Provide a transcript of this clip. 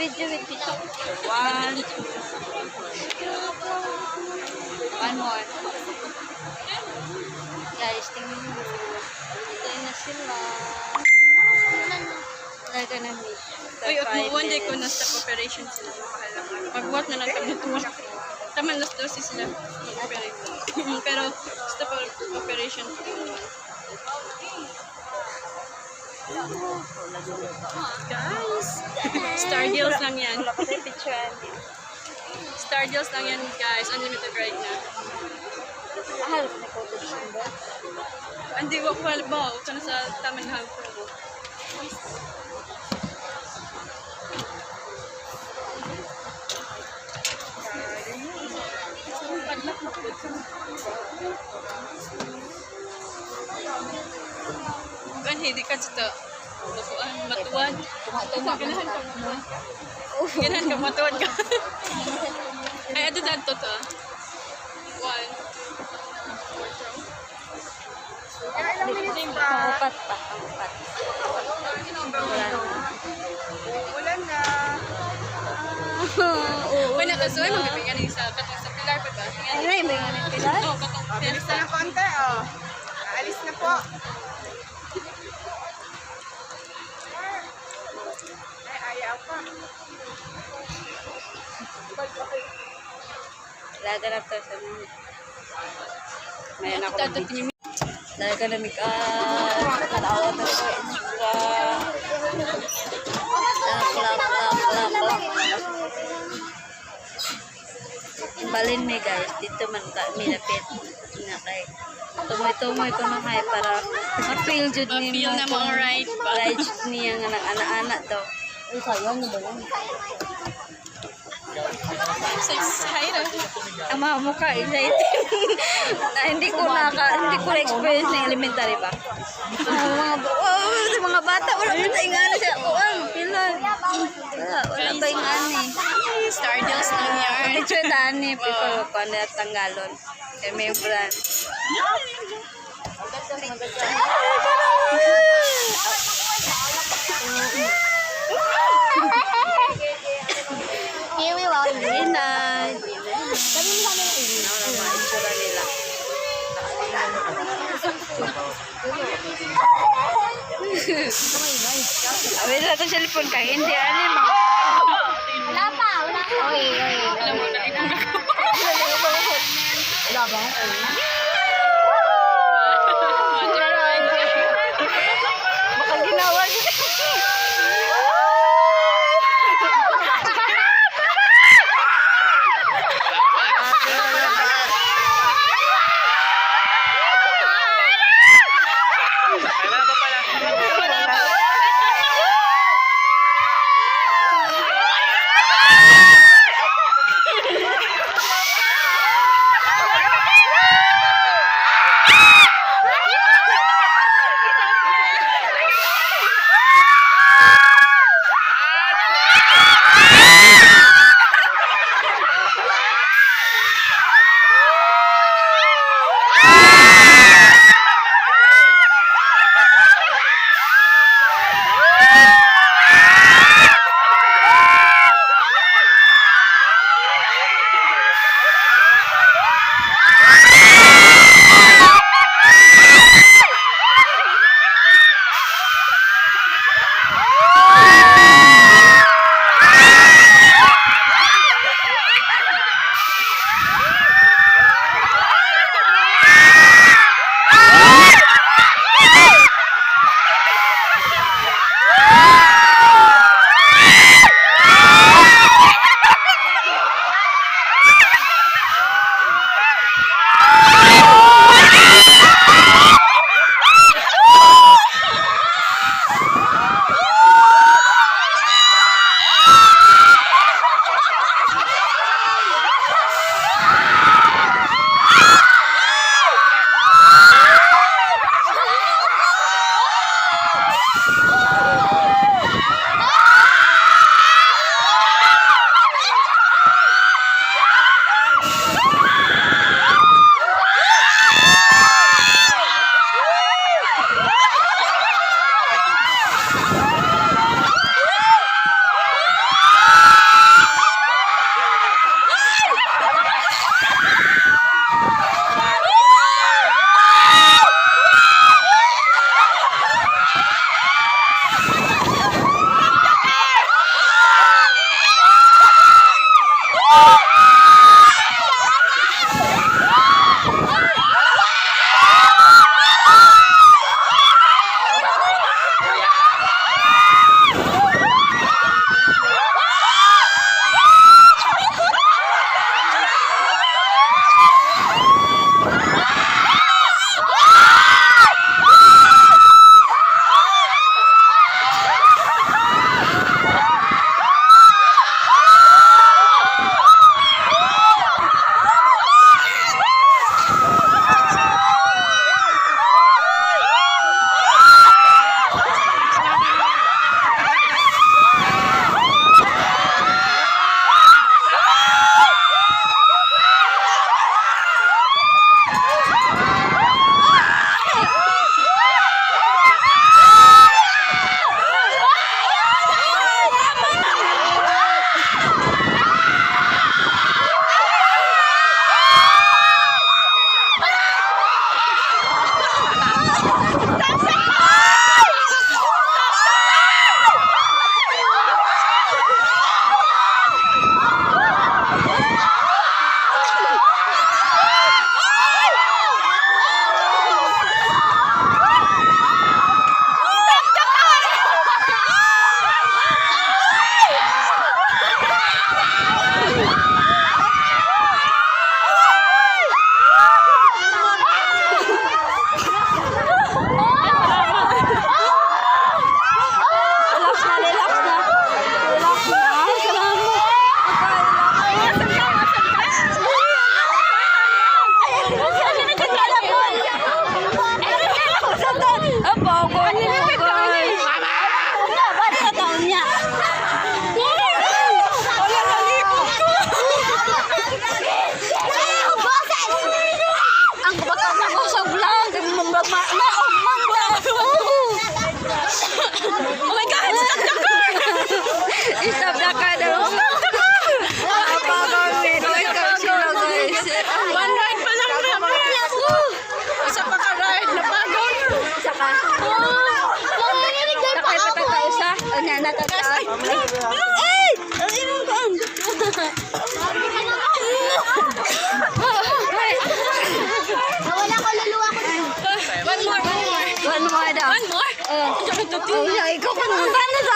Video with video. One, two. One more. Guys, tingnan mo. Ito na sila. Talaga na mi. Uy, at mo one day ko na stop operation sila. Magbuhat na lang kami tuwa. Tama, last 12 sila mag-operate. Pero stop operation. Guys, Star Deals lang yan. Wala pa tayo picture, Andy. Star Deals lang yan, guys. Unlimited ride na. Ahal, may cottage ba? Hindi ko pa ba? Kana sa taman na promo. Gan hindi ka sa tukuan, matuwad. Ganahan ka mo. Ganahan ka matuwad ka. Ay, ato to to. One, two, four, throw. Pangupat pa, pangupat. Wala na. Wala na. Oo. Uy, nakasuoy, magpipingan sa katong sa pilar pa ba? Ay, may ganun pila? Oo, katong Oh, bilis na ng konti, oh. Aalis na po. Ay, ayaw pa. Laga na to sa mga. Mayan ako mag-video. Talaga na mika. Tanawa na ko itsura. Lak, lak, lak, lak, lak. Balin mi, guys, dito man ka mi lapit na kay tumoy-tumoy ko na kay para ma-feel jud ni Ma-feel na mo kung ride ba? Ride jud niya nga nang ana-ana daw. Ay, sayang na ba yan? So excited. Ang mga mukha excited. Na hindi ko na experience ng elementary ba. Ang mga oh, sa mga bata wala pa tayong ano siya. Oh, ang pila. Wala, wala pa yung ano eh. Star Deals lang yarn. Picture daan ni people pa na tanggalon. Kay may brand. Here we will. Hindi na. Hindi na. Wala mga itsura nila. Awin na ito cellphone kay hindi ano yung mga Wala pa, wala pa. Oy, oy. Alam mo, nalipong ako. Wala ba? Baka ginawa niya. Oh, siya, ikaw pa naman. Sana sa